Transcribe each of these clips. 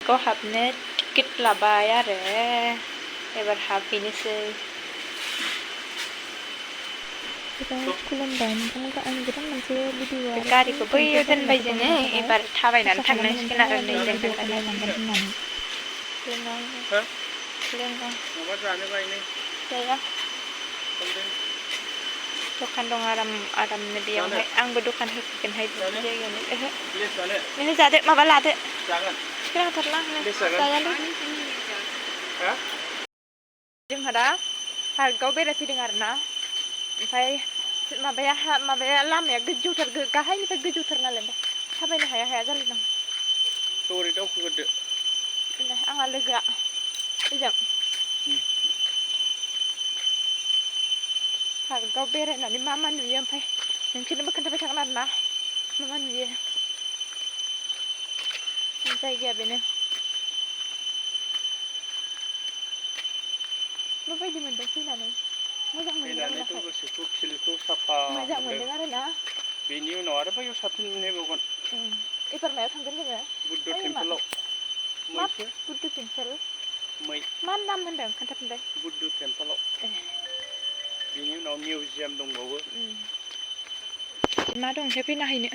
Kau habne tiket लाबाय आरो एबार हाबहैनोसै खुलुमबाय नोंथांमोनखौ आं गोदान मोनसे भिडिअ गारिखौ बैयाव दोनबाय जोङो एबार थाबायनानै थांनांसिगोन आरो नै भिडिअखौ नायलांगोन होननानै माबा जानो बायनो जाया दखान दं आरामनो बेयावहाय आंबो दखान होफैगोनहाय बिदि जायगायावनो नोङो जादो माबा लादो खोनाथारला जायालै जोंहा दा पार्कआव बेरायफैदों आरोना ओमफ्राय माबाया लामाया गोजौथार गाहायनिफ्राय गोजौथार नालाय थाबायनो हाया जालायदों ओरै दावखोगोरदो आंहा लोगोआ ओजों पार्कआव बेरायनानै मा नुयो ओमफ्राय नोंसोरनोबो खोन्थाबाय थागोन आरोना मा नुयो जायगाया बेनो माबायदि मोनदों फैनानै मोजां मोनदों गोसोखौ फिल्डखौ साफा मोजां मोनदों आरोना बेनि उनाव आरो बैयाव साबसिन नुहैबावगोन एबार मायाव थांगोन जोङो बुद्ध टेम्पोलाव मा बुद्ध टेम्पोल मा नाम होनदों खोन्थाफिनलाय बुद्ध टेम्पोलाव बेनि उनाव मिउजियाम दंबावो मा दं फैनो हायनो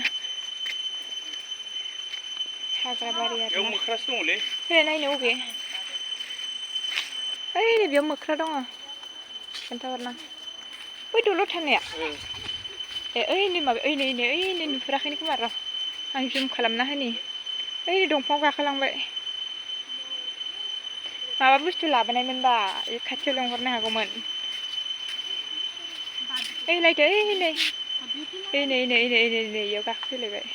हाग्रा बारि आरो बेयाव मोख्रासो दङलै फैनाय नायनो अबे ओइ बेयाव मोख्रा दङ खोन्थाहरना बै दलर थानाया ओइनै माबा ओइनै नुफेराखैनो खोमा र' आं जुम खालामना होनि ओइ दंफाङाव गाखोलांबाय माबा बुस्थु लाबोनायमोनबा खाथियाव लेंहरनो हागौमोन ओइ नायदो ओइनै इयाव गाखोफैलायबाय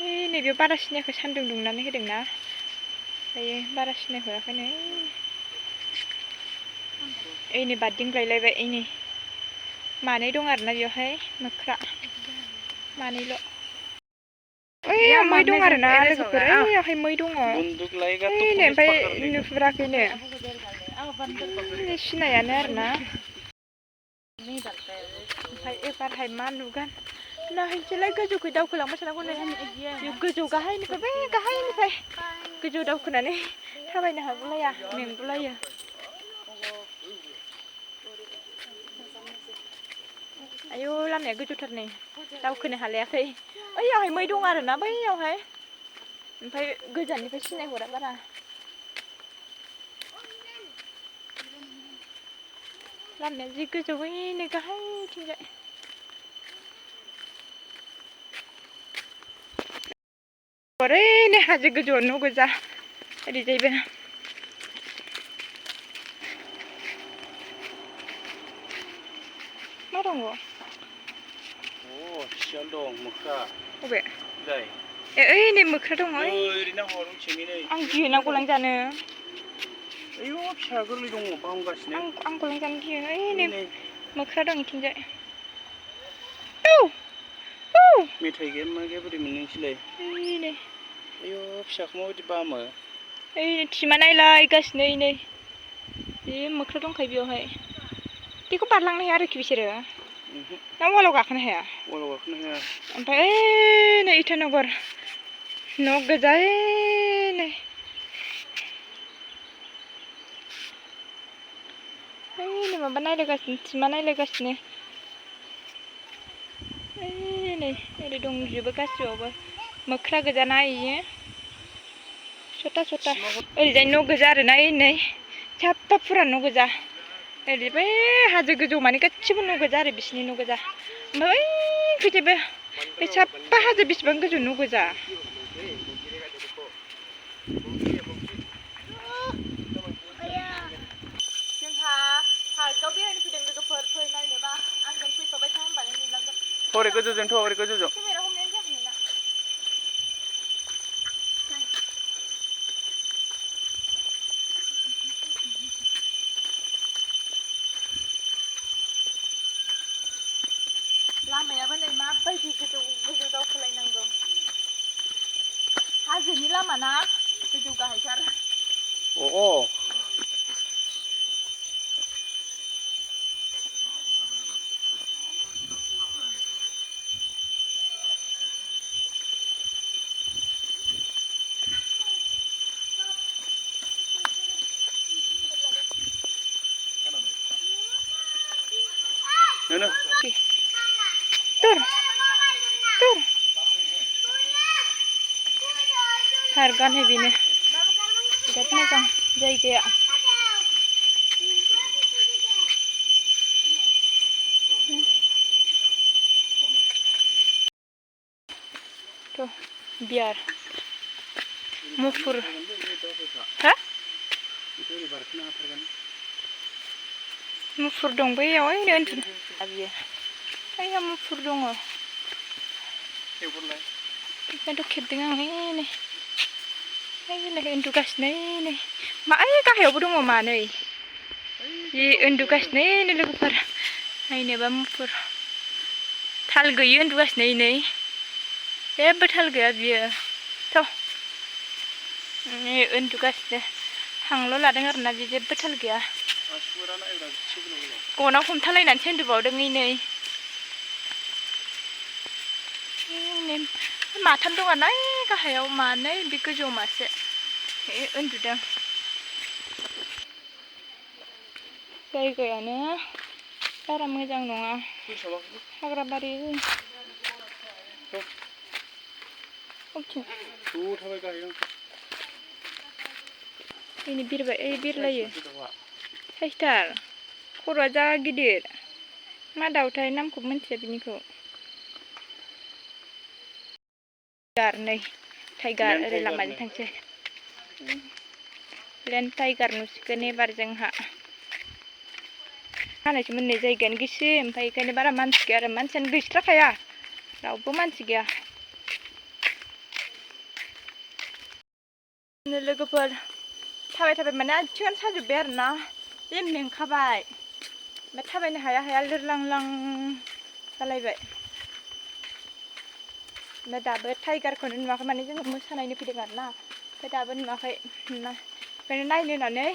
ओइ बेयाव बारा सिनायाखै सान्दुं दुंनानै होदोंना दायो बारा सिनायहराखैनो ओइनै बारदिंलायबाय ओइनै मानै दं आरोना बेवहाय मोख्रा मानैल' ओइयाव मै दं आरोना लोगोफोर ओइयावहाय मै दङ ओइनै ओमफ्राय नुहुराखैनो सिनायानो आरोना ओमफ्राय एबारहाय मा नुगोन नायनोसैलाय गोजौखै दावखोलांबाय थानांगौ नै गोजौ गाहायनिफ्राय बै गाहायनिफ्राय गोजौ दावखोनानै थाबायनो हागुलाया मेंगुलायो आयौ लामाया गोजौथार नै दावखोनो हालायाखै ओइयावहाय मै दं आरोना बैयावहाय ओमफ्राय गोजाननिफ्राय सिनायहरा बारा लामाया जि गोजौ बैनो गाहायथिंजाय ओरैनो हाजो गोजौआव न' गोजा ओरैजायबो मा दङ सियाल दं मोख्रा अबे जाय ओइनै मोख्रा दङ ओरैनो हर उनथिंजायनै आं गियोना गलांजानो आयौ फिसा गोरलै दङ बावगासिनो आं गलांजानो गियो ओइनै मोख्रा दं इथिंजाय मेथाइ गैया मा गैया बोरै मोनो नोंसोरलाय ओइनै आयौ फिसाखौ माबायदि बामो ओइनै थिमा नायलायगासिनो नै बे मोख्रा दंखायो बेवहाय बेखौ बारलांनो हाया आरोखि बिसोरो ना वालाव गाखोनो हाया ओमफ्राय ओइनै इटानगर न' गोजा ओइनै माबा नायलायगासिनो थिमा नायलायगासिनो ओइनै ओरै दंजोबो गासिबावबो मोख्रा गोजाना इयो सता ओरैजाय न' गोजा आरोना ओइनै साफा फुरा न' गोजा ओरै बै हाजो गोजौ माने गासिबो न' गोजा आरो बिसिनि न' गोजा ओमफ्राय ओइखैजायबो बे साफा हाजो बेसेबां गोजौ न' गोजा जोंहा पार्कआव बेरायनो फैदों लोगोफोर फै नायनोबा आंजों फैफाबाय था होनबानो नुलांगोन हरै गोजौजोंथ' हरै गोजौजों केमेरा हमनायानो जायाखै नोंना लामायाबो नै माबायदि गोजौ दावखोलायनांगौ हाजोनि लामा ना गोजौ गाहायथार Mana? Tur. Tur. Targan bini. Birat moजां जायगाया. Tuh, biar mufur. Hah? Mufur dong बैयाव ओइ उन्दु. Biयो. Ayah mufur dङ. Itu खेबदों आं नै. Ay उन्दुगासिनो नै. मा ओइ गाहायावबो दङ मानै. जि उन्दुगासिनो नै लोगोफोर. नायनोबा मुफुर. थाल गैयै उन्दुगासिनो नै. जेबो थाल गैया बियो. थ' नै उन्दुगासिनो. हांल' लादों आरोना बि जेबो थाल गैया. गनाव हमथालायनानैसो उन्दुबावदों नै. माथाम दङ ना गाहायाव मानै बे गोजौआव मासे. उन्दुदों. जायगायानो बारा मोजां नङा. हाग्राबारि. Ini birlayo. Saistar. Khoroa जा गिदिर. मा दाउथाय नामखौ मिन्थिया बिनिखौ. टाइगार नै. टाइगार ओरै लामाजों थांसै. लेन टाइगार नुसिगोन एबार जोंहा. हानायसोमोन नै जायगायानो गिसि ओमफ्राय बेखायनो बारा मानसि गैया आरो मानसियानो गैस्राखाया. रावबो मानसि गैया. लोगोफोर थाबाय माने आथिङानो साजोब्बाय आरोना. जि मेंखाबाय. ओमफ्राय थाबायनो हाया लोरलांलां जालायबाय. ओमफ्राय दाबो टाइगारखौनो नुवाखै माने जोङो मोसानायनो फैदों आरोना. ओमफ्राय दाबो नुवाखै. ओंखायनो नायनो होननानै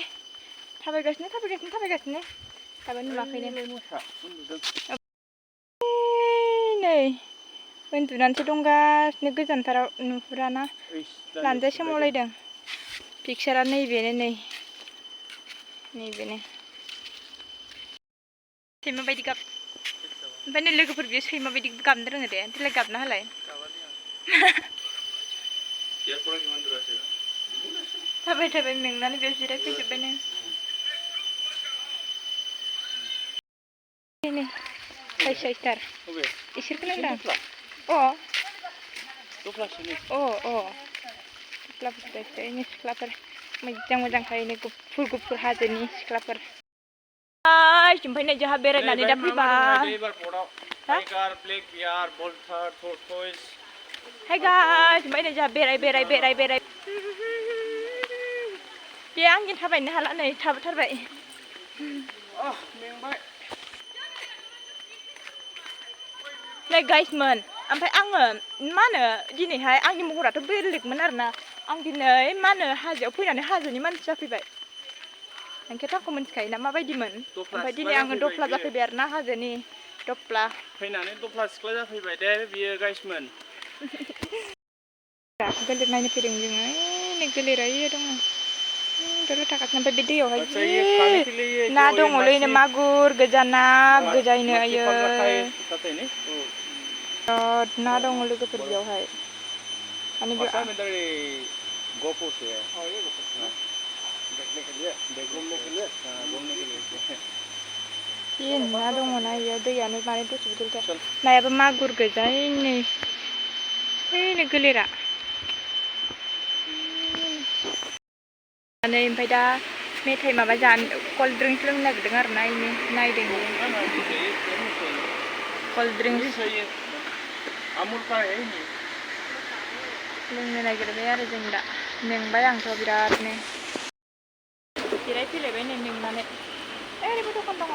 थाबायगासिनो. दाबो नुवाखैनो. नै उन्दुनानैसो दंगासिनो गोजानथाराव नुहुराना. लानजाइ सोमावलायदों. पिकचारा नैबेनो नै. नैबेनो. सैमा बायदि गाब. ओमफ्राय नै लोगोफोर बियो सैमा बायदि गाबनो रोङो दे. देलाय गाबना होलाय. थाबाय मेंनानै बेयाव जिरायफैजोब्बाय नों. नै साइसथार. इसोरखौनो होनदां. दफ्लाफोर सिख्लाफोर मोजां गुफुर हाजोनि सिख्लाफोर. ओमफ्राय नै जोंहा बेरायनानै दा फैबाय. Hai guys, ओमफ्राय नै जोंहा बेराय. बे आंनि थाबायनो हाला नै थाबोथारबाय. नै गाइसमोन ओमफ्राय आङो मा होनो दिनैहाय आंनि महराथ' बेलेगमोन आरोना. आं दिनै मा होनो हाजोआव फैनानै हाजोनि मानसि जाफैबाय. नोंसोरथ' आंखौ मिन्थिखायोना माबायदिमोन. ओमफ्राय दिनै आङो दफ्ला जाफैबाय आरोना हाजोनि दफ्ला. फैनानै दफ्ला सिख्ला जाफैबाय दे बियो गाइसमोन. गोलेर नायनो फैदों जोङो. नै गोलेरा इयो दङ. थागासिनो ओमफ्राय बे दैयावहाय जि ना दङलै मागुर गोजा ना गोजायनो आयो. बिराद ना दङ लोगोफोर बेयावहाय. माने बे जि ना दङना इयाव दैयानो माने दसेल'थार. नायाबो मागुर गोजायनो. नै गोलेरा. ओमफ्राय दा मेथाइ माबा जानो कल्ड ड्रिंक्स लोंनो नागिरदों आरोना इनो नायदों कल्ड ड्रिंक्स लोंनो नागिरबाय आरो जों दा मेंबाय आंथ' बिरादनो जिरायफैलायबाय नै मेंनानै. ओरैबो दखान दङ